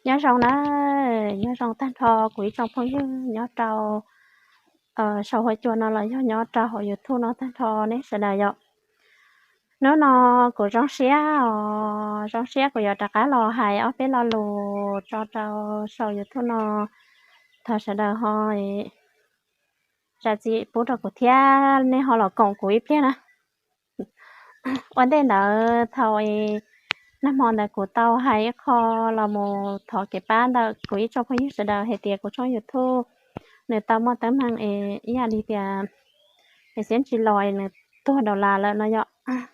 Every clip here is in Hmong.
Nyob zoo na, nyob zoo tag nrho kuv ib tsoom phooj ywg nyob rau saum huab cua no los yog nyob rau hauv YouTube no tag nrho nej sawv daws yom. Hnub no kuv zoo siab os, zoo siab kuv yuav rov qab los hais ob peb lo lus tso rau saum YouTube no. Thov sawv daws ho zam txim pub rau kuv thiab nej ho los koom kuv ib pliag na. Ua ntej ntawd thaum nag hmo ntawd kuv tau hais ib qho los mus thov kev pab ntawm kuv ib tsoom phooj ywg sawv daws hais tias kuv tshooj YouTube nws tau muaj teeb meem es ib yam li tias es xiab ntsis los es nws tuag dollar lawm no yom.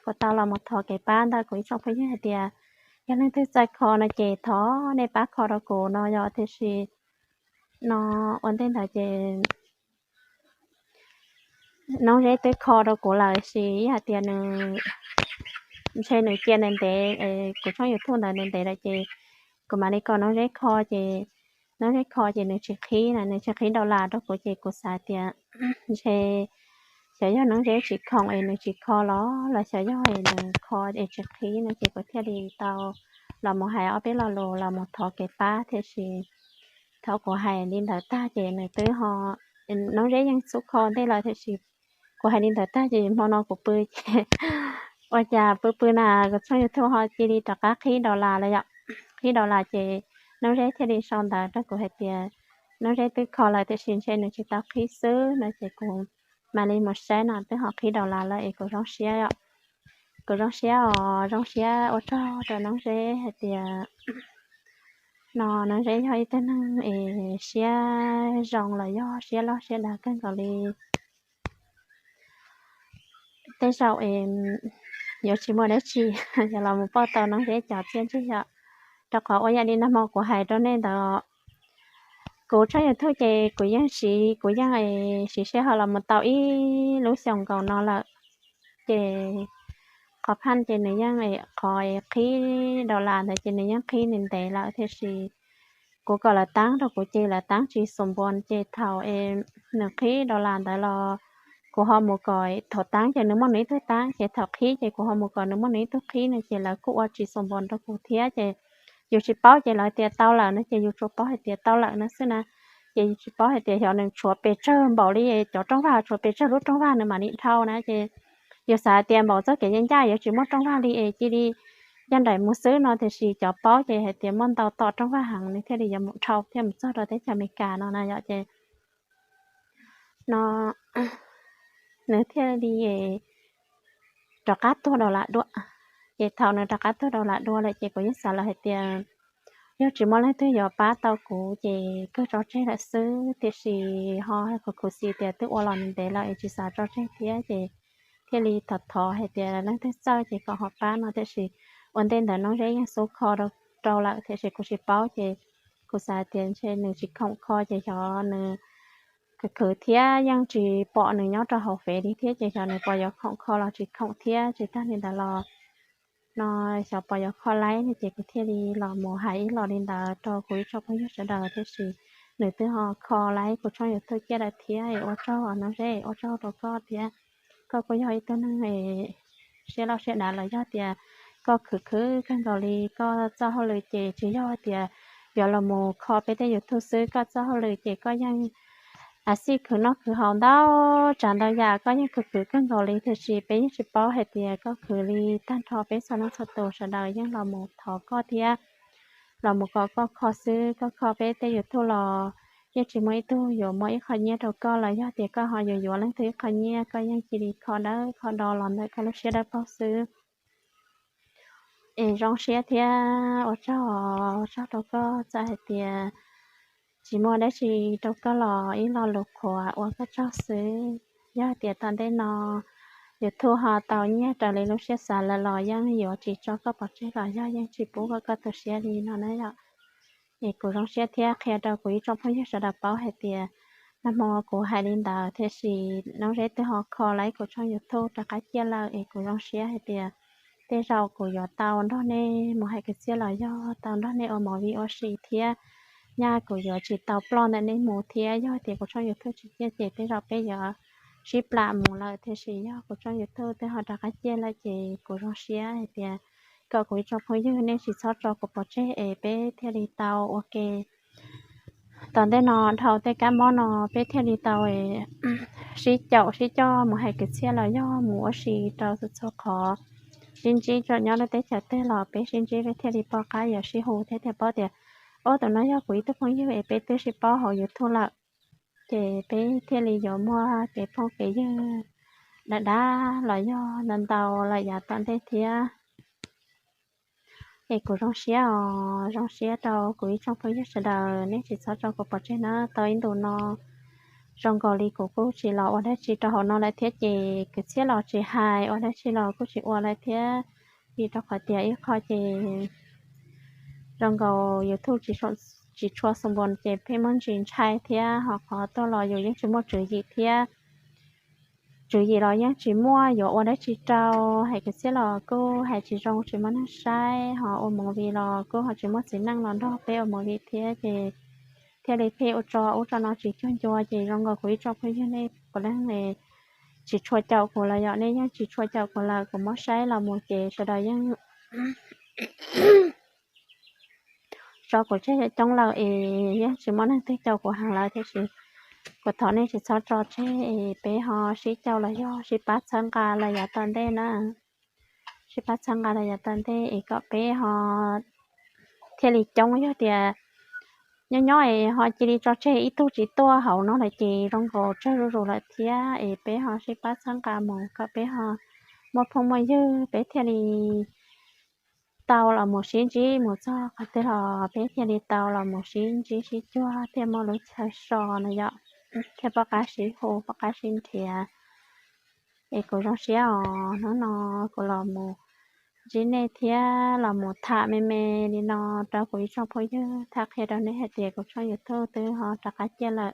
Kuv tau los mus thov kev pab ntawm kuv ib tsoom phooj ywg hais tias yog leej twg txawj kho no ces thov nej pab kho rau kuv no yom. Tiam sis no ua ntej ntawd ces Noob Zeb twb kho rau kuv lawm, tab sis yog hais tias nws ntshe nws cia ntev ntev, kuv tshooj YouTube ntawd ntev ntev lawm ces kuv mam li kom Noob Zeb kho ces, Noob Zeb kho ces nws tsis qhib na, nws tsis qhib dollar rau kuv ces kuv xav tias ntshe xyov yog Noob Zeb tsis khoom es nws tsis kho los los xyov yog es nws kho es tsis qhib no ces kuv thiaj li tau los mus hais ob peb lo lus los mus thov kev pab. Tiam sis thaum kuv hais li ntawd tag ces nws twb ho, Noob Zeb yeej xub kho ntej lawm tiam sis kuv hais li ntawd tag ces hmo no kuv pw ces ua cas pw pw na kuv tshooj YouTube ho cia li rov qab qhib dollar lawm yom. Qhib dollar ces Noob Zeb thiaj li sau ntawv rau kuv hais tias Noob Zeb twb kho lawm tiam sis ntshe nws tsis tau qhib xwb no ces kuv mam li mus saib no twb ho qhib dollar lawm es kuv zoo siab os. Kuv zoo siab os, zoo siab ua tsaug rau Noob Zeb hais tias no Noob Zeb yog ib tug neeg es siab zoo los yog siab loj siab dav kawg nkaus li. Tej zaum yuav tsis muaj dab tsi yuav los mus pauj tau Noob Zeb cov txiaj ntsig yom. Rau qhov ua yam li nag hmo kuv hais rau nej ntawd, kuv tshooj YouTube ces kuv yeej siv, kuv yeej siv sij hawm los mus tau ib lub xyoos nkaus no lawm. Ces qhov phaj ces nws yeej, qhov qhib dollar ntawd ces nws yeej qhib ntev ntev lawm tiam sis kuv kom lawv taab rau kuv ces lawv taab tsis xum npuas ces thaum nws qhib dollar ntawd los kuv ho mus kom, thaum taab ces nws muaj nws ib tug taab ces thaum qhib ces kuv ho mus kom nws muaj nws ib tug qhib no ces lawv kuj ua tsis xum npuas rau kuv thiab ces yus tsis paub ces lawv tias tau lawm no ces yus tsuas paub hais tias tau lawm no xwb na. Ces yus tsis paub hais tias xyov nws tshuav pes tsawg npaum li cov rooj vag, tshuav pes tsawg lub rooj vag nws mam li dhau na ces yus xav hais tias npaum txoj kev ncaj ncaj yuav tsis muaj rooj vag li es cia li ncaj nraim mus xwb no tiam sis cov paub ces hais tias muaj ntau tom rooj vag heev nws thiaj li yuav mus dhau thiaj mus txog rau teb chaws Amelikas no na yom. Ces no nws thiaj li rov qab tuag dollar dua. Ces thaum nws rov qab tuag dollar dua lawm ces kuv yeej xav lawm hais tias yog tsis muaj leej twg yuav pab tau kuv ces kawg tso tseg lawm xwb tiam sis ho khuv xim tias twb ua los ntev lawm es tsis xav tso tseg thiab ces thiaj li thov thov hais tias leej twg txawj ces kom ho pab no tiam sis ua ntej ntawd Noob Zeb yeej xub kho rau lawm tiam sis kuv tsis paub ces kuv xav tias ntshe nws tsis khoom kho ces xyov nws khwv khwv thiab yeej tsis pom nws nyob rau hauv fev li thiab ces xyov nws puas yuav khoom kho los tsis khoom thiab tsis tag li ntawd los no xyov puas yuav kho laib no ces kuv thiaj li los mus hais ib los li ntawd rau kuv ib tsoom phooj ywg sawv daws tiam sis nws twb ho kho laib kuv tshooj YouTube ciaj lawm thiab es ua tsaug Noob Zeb, ua tsaug rau koj thiab. Koj kuj yog ib tug neeg siab loj siab dav los yog tias koj khwv khwv kawg nkaus li, koj txoj hauj lwm ces tsis yog tias yuav los mus kho peb tej YouTube xwb, koj txoj hauj lwm ces koj yeej a xij khwv noj khwv haus ntau tsav ntau yam, koj yeej khwv khwv kawg nkaus li tiam sis peb yeej tsis paub hais tias koj khwv li tag nrho peb txhua leej txhua tus sawv daws yeej los mus thov koj thiab los mus kom koj kho xwb, koj kho peb tej YouTube los yeej tsis muaj ib tug yuav muab ib qho nyiaj rau koj los yog tias koj ho yuav yuav leej twg ib qho nyiaj, koj yeej cia li kho dawb kho do los ntawm koj lub siab dawb paug xwb. Es zoo siab thiab ua tsaug, ua tsaug rau koj, txawm hais tias tsis muaj dab tsi rau koj los ib lo lus qhuas ua koj tsaug xwb. Yog tias tom ntej no YouTube ho tau nyiaj raws li lub siab xav lawm los yeej yuav tsis tso koj pov tseg los yog yeej tsis pub koj koj tu siab li no na yom. Es kuv zoo siab thiab qhia rau kuv ib tsoom phooj ywg sawv daws paub hais tias nag hmo kuv hais li ntawd tiam sis Noob Zeb twb ho kho laib kuv tshooj YouTube rov qab ciaj lawm es kuv zoo siab hais tias tej zaum kuv yuav tau nrog nej mus hais kwv txhiaj los yog tau nrog nej ua movie ua si thiab, nyaj kuv yuav tsis tau ploj ntawm nej mus thiab. Yog tias kuv tshooj YouTube tsis ciaj ces tej zaum peb yuav sib plam mus lawm tiam sis yog kuv tshooj YouTube twb ho rov qab ciaj lawm ces kuv zoo siab hais tias kom kuv ib tsoom phooj ywg nej tsis txhob tso kuv pov tseg es peb thiaj li tau ua ke. Tom ntej no dhau tej kab mob no peb thiaj li tau sib caum sib coj mus hais kwv txhiaj los yog mus ua si rau txhua txhua qhov, sib ntsib txawm nyob lub teb chaws twg los peb sib ntsib peb thiaj li pom qab yuav sib hu thiab thiaj paub tias, ob, tus no yog kuv ib tug phooj ywg es peb twb sib paub hauv YouTube lawm, ces peb thiaj li yuav muaj kev phooj kev ywg dav dav los yog ntau ntau lawm yav tom ntej thiab. Es kuv zoo siab os, zoo siab rau kuv ib tsoom phooj ywg sawv daws, nej tsis txhob tso kuv pov tseg na. Tau ib ntus no zoo nkaus li kuv kuj tsis los ua dab tsi rau hauv no lawm thiab ces kwv txhiaj los tsis hais, ua dab tsi los kuj tsis ua lawm thiab. Vim rau qhov tias ib qho ces zoo nkaus YouTube tsis tshua xu npos ces pheej muaj ntsis ntshai thiab, ho qhov tuaj los yus yeej tsis muaj tswv yim thiab. Tswv yim los yeej tsis muaj yuav ua dab tsi rau, hais kwv txhiaj los kuj hais tsis zoo tsis muaj neeg saib, ho ua movie los kuj ho tsis muaj txiv neej los nrog peb ua movie thiab ces thiaj li pheej ua tso ub tso no tsis cuag ncua ces zoo nkaus kuv ib tsoom phooj ywg nej puav leej tsis tshua caum kuv los yog nej yeej tsis tshua caum kuv lawm, kuv muab saib los mus ces sawv daws yeej tso kuv tseg coob lawm es yeej tsis muaj neeg twg caum kuv heev lawm tiam sis kuv thov nej tsis txhob tso tseg es peb ho sib caum los yog sib pab txhawb nqa los yav tom ntej na. Sib pab txhawb nqa los yav tom ntej es kom peb ho thiaj li coob, yog tias nyob nyob es ho cia li tso tseg ib tug tsis tuaj hauv no lawm ces zoo nkaus tsawg zuj zus lawm thiab es peb ho sib pab txhawb nqa mus kom peb ho muaj phooj muaj ywg peb thiaj li tau los mus sib ntsib mus txog qhov twg los peb thiaj li tau los mus sib ntsib sib cuag thiaj muaj lub chaw so no yom, thiaj pom qab sib hu pom qab sib nrhiav. Es kuv zoo siab os, hnub no kuv los mus ntsib nej thiab los mus tham me me li no rau kuv ib tsoom phooj ywg, tham qhia rau nej hais tias kuv tshooj YouTube twb ho rov qab ciaj lawm.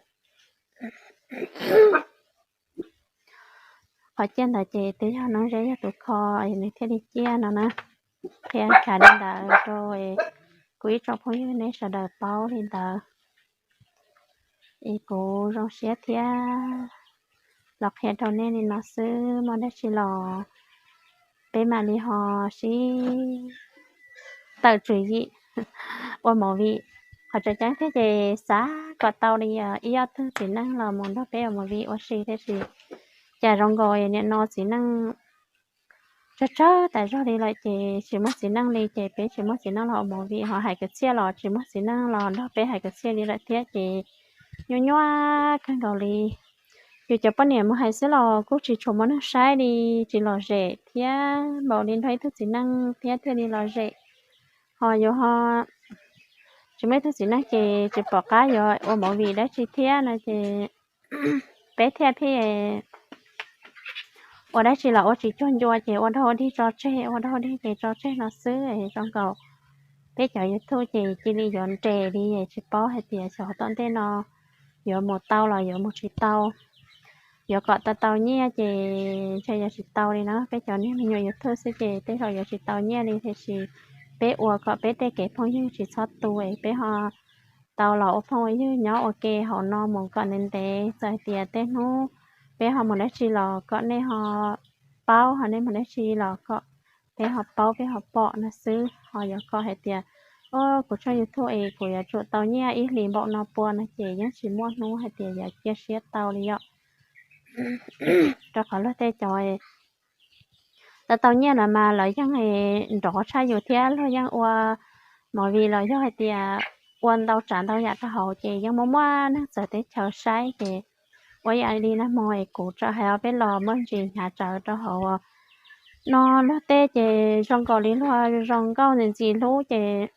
Qhov ciaj ntawd ces twb yog Noob Zeb yog tus kho es nws thiaj li ciaj no na. Qhia li ntawd rau kuv ib tsoom phooj ywg nej sawv daws paub li ntawd. Es kuv zoo siab thiab los qhia rau nej li no xwb, muaj dab tsi los peb mam li ho sib tawm tswv yim ua movie. Qhov tseem ceeb thiab ces xav kom tau li ib ob tug txiv neej los mus nrog peb ua movie ua si tiam sis cas zoo nkaus nim no txiv neej tsawg tsawg tas zog li lawm ces tsis muaj txiv neej li ces peb tsis muaj txiv neej los ua movie, ho hais kwv txhiaj los tsis muaj txiv neej los nrog peb hais kwv txhiaj li lawm thiab ces nyuaj nyuaj kawg nkaus li. Yus cov poj niam mus hais xwb los kuj tsis tshua muaj neeg saib li, tsis lom zem thiab npaum li nrog ib tug txiv neej thiab thiaj li lom zem. Ho yuav ho tsis muaj ib tug txiv neej ces tsis pom qab yuav ua movie dab tsi thiab no ces peb thiaj pheej ua dab tsi los ua tsis cuag ncua ces ua dog ua dig tso tseg, ua dog ua dig ces tso tseg no xwb. Zoo nkaus peb cov YouTube ces cia li yuav nres li, tsis paub hais tias xyov tom ntej no yuav mus tau los yuav mus tsis tau. Yuav kom tau tau nyiaj ces ntshe yuav tsis tau li na, peb cov niag me nyuam YouTube xwb ces tej zaum yuav tsis tau nyiaj li tiam sis peb ua kom peb tej kev phooj ywg tsis txhob tu es peb ho tau los ua phooj ua ywg nyob ua ke hauv no mus kom ntev ntev, txawm hais tias tej hnub peb ho mus dab tsi los kom nej ho paub, ho nej mus dab tsi los kom peb ho paub peb ho pom no xwb. Ho yuav kom hais tias, o, kuv tshooj YouTube es kuv yuav tsum tau nyiaj ib hlis npaum no pua no ces yeej tsis muaj hnub hais tias yuav cia siab tau li yom. Rau qhov luag tej cov tau tau nyiaj no mas lawv yeej nrov tshaj yus thiab luag yeej ua movie los yog hais tias ua ntau tsav ntau yam rau hauv ces yeej muaj muaj neeg txawv teb chaws saib ces ua ib yam li nag hmo es kuv tseem hais ob peb los muaj ntsis hnyav tsawv rau hauv no. Luag tej ces zoo nkaus li luag zoo nkauj ntxim ntxim hlub ces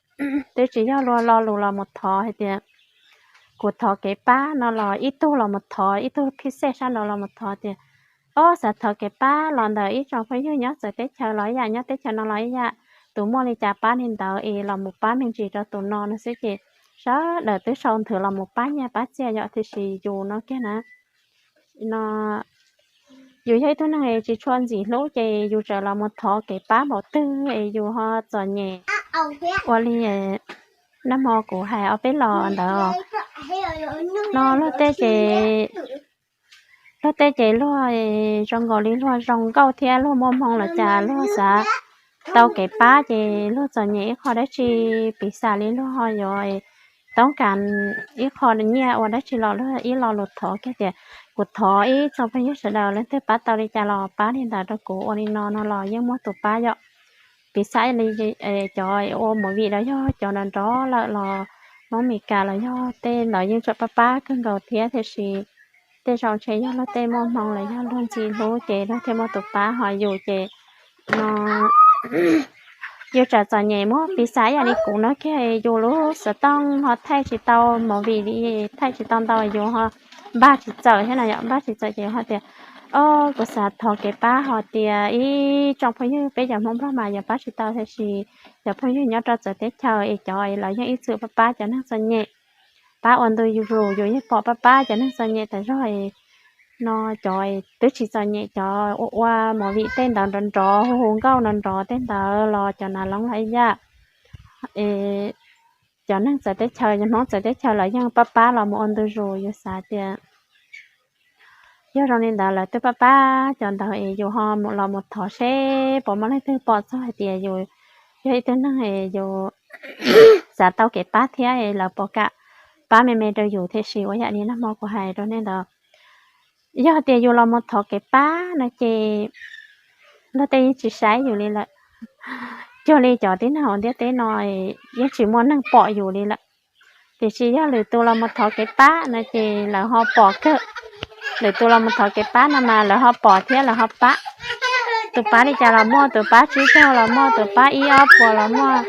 twb tsis yog luag lo lus los mus thov hais tias kuv thov kev pab no los ib tug los mus thov, ib tug phij xej sab nraud los mus thov tias, o, xav thov kev pab los ntawm ib tsoom phooj ywg nyob txawv teb chaws los ib yam, nyob teb chaws no los ib yam, tus muaj li cas pab li ntawd es los mus pab me ntsis rau tus no no xwb ces sawv daws twb sau nthwv los mus pab nyiaj pab txiaj yom, tiam sis yus no kiag na no yus yog ib tug neeg tsis tshua ntxim hlub ces yus tseem los mus thov kev pab npaum twg es yus ho txom nyem ua li nag hmo kuv hais ob peb los ntawd. No luag tej ces, luag tej ces luag zoo nkaus li luag zoo nkauj thiab luag muaj hmoo los cas luag xav tau kev pab ces luag txom nyem ib qho dab tsi, piv xam li luag ho yuav toob kas ib qho nyiaj ua dab tsi los luag ib lo lus thov kiag tias, kuv thov ib tsoom phooj ywg sawv daws leej twg pab tau li cas los pab li ntawd rau kuv ua li no no los yeej muaj tus pab yom. Piv xam li cov ua movie los yog cov nrov nrov lawm los Hmoob Mes Kas los yog tej ntawd yeej tseem pab pab kawg nkaus thiab, tiam sis tej zaum ntshe yog luag tej muaj hmoo los yog luag ntxim hlub ces luag thiaj muaj tus pab, ho yus ces no yus tsam txom nyem muab piv xam ib yam li kuv no kiag, yus lub xov tooj ho thaij tsis tau movie li, thaij tsis tau ntau, yus ho npaj tsis txawm thiab no yom, npaj tsis txawm ces ho tias, o, kuv xav thov kev pab ho tias ib tsoom phooj ywg, peb cov Hmoob Nplog mas yuav pab tsis tau, tiam sis cov phooj ywg nyob rau txawv teb chaws es cov lawv yeej ib txwm pab pab cov neeg txom nyem, pab ua ntu zus, yus yeej pom pab pab cov neeg txom nyem tas zog no, cov twb tsis txom nyem, cov ua ua movie tej ntawd nrov nrov hu hu nkauj nrov nrov tej ntawd los cov nav loob los ib yam. Cov neeg txawv teb chaws, cov Hmoob txawv teb chaws lawv yeej pab pab los mus ua ntu zus, yus xav tias yog zoo li ntawd lawv twb pab pab cov ntawd es yus ho los mus thov seb puas muaj leej twg pom txog hais tias yus yog ib tug neeg es yus xav tau kev pab thiab es lawv puas kam pab me me rau yus, tiam sis ua yam li nag hmo kuv hais rau nej ntawd, yog tias yus los mus thov kev pab no ces luag tej yeej tsis saib yus li lawm. Cuag li cov tib neeg hauv ntiaj teb no yeej tsis muaj neeg pom yus li lawm. Tiam sis yog lwm tus los mus thov kev pab no ces lawv ho pom kawg. Lwm tus los mus thov kev pab no mas lawv ho pom thiab lawv ho pab. Tus pab li cas los muaj, tus pab tsib caug los muaj, tus pab ib ob puas los muaj,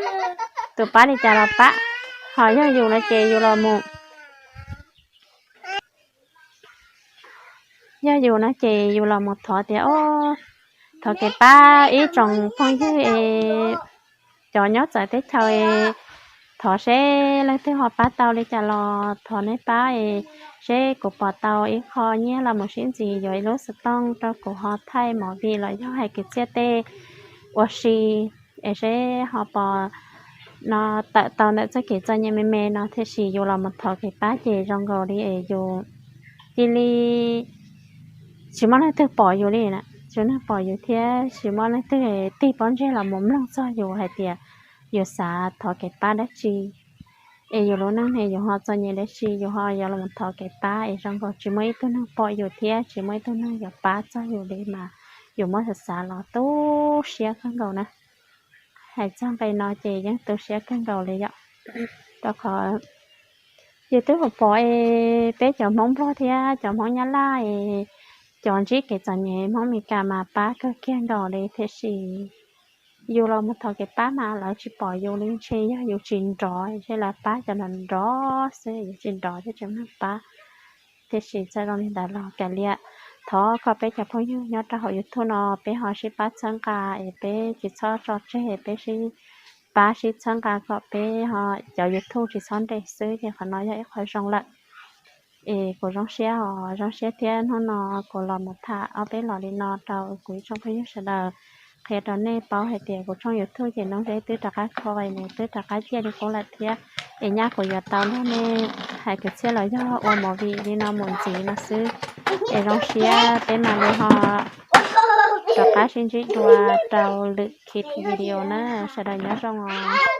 tus pab li cas los pab. Ho yog yus no ces yus los mus yog yus no ces yus los mus thov tias, o, thov kev pab ib tsoom phooj ywg es cov nyob txawv teb chaws es thov seb leej twg ho pab tau li cas los thov nej pab es seb kuv pom tau ib qho nyiaj los mus sib ntxiv yuav ib lub xov tooj rau kuv ho thaij movie los yog hais kwv txhiaj tej ua si es seb ho pom no tawm tau ntawm txoj kev txom nyem me me no, tiam sis yus los mus thov kev pab ces zoo nkaus li es yus cia li tsis muaj leej twg pom yus li na, tsis muaj neeg pom yus thiab tsis muaj leej twg tig pob ntseg los mus mloog txog yus hais tias yus xav thov kev pab dab tsi. Es yus lub neej ne yus ho txom nyem dab tsi yus ho yuav los thov kev pab es zoo nkaus tsis muaj ib tug neeg pom yus thiab tsis muaj ib tug neeg yuav pab txog yus li mas yus muab xav xav los tu siab kawg nkaus na. Hais txog nqe no ces yeej tu siab kawg nkaus li yom. Rau qhov yus twb pom pom es peb cov Hmoob Nplog thiab cov Hmoob Nyab Laj es cov ntsib kev txom nyem Hmoob Mes Kas mas pab kawg kiag nkaus li, tiam sis yus los mus thov kev pab mas lawv tsis pom yus li, ntshe yog yus tsis nrov, ntshe lawv pab cov nrov nrov xwb, yus tsis nrov thiaj tsis muaj neeg pab. Tiam sis txawm zoo li ntawd los kav liam, thov kom peb cov phooj ywg nyob rau hauv YouTube no peb ho sib pab txhawb nqa es peb tsis txhob tso tseg, peb sib pab sib txhawb nqa kom peb ho cov YouTube tsis txhob nres xwb, ces qhov no yog ib qho zoo lawm. Es kuv zoo siab os, zoo siab thiab hnub no kuv los mus tham ob peb los li no rau kuv ib tsoom phooj ywg sawv daws, qhia rau nej paub hais tias kuv tshooj YouTube ces Nuj Zeb twb rov qab kho nws twb rov qab ciaj li qub lawm thiab. Es nyab kuv yuav tau nrog nej hais kwv txhiaj los yog ua movie li no mus ntxiv no xwb. Es zoo siab, peb mam li ho rov qab sib ntsib dua rau lwm khij video na, sawv daws nyob zoo os.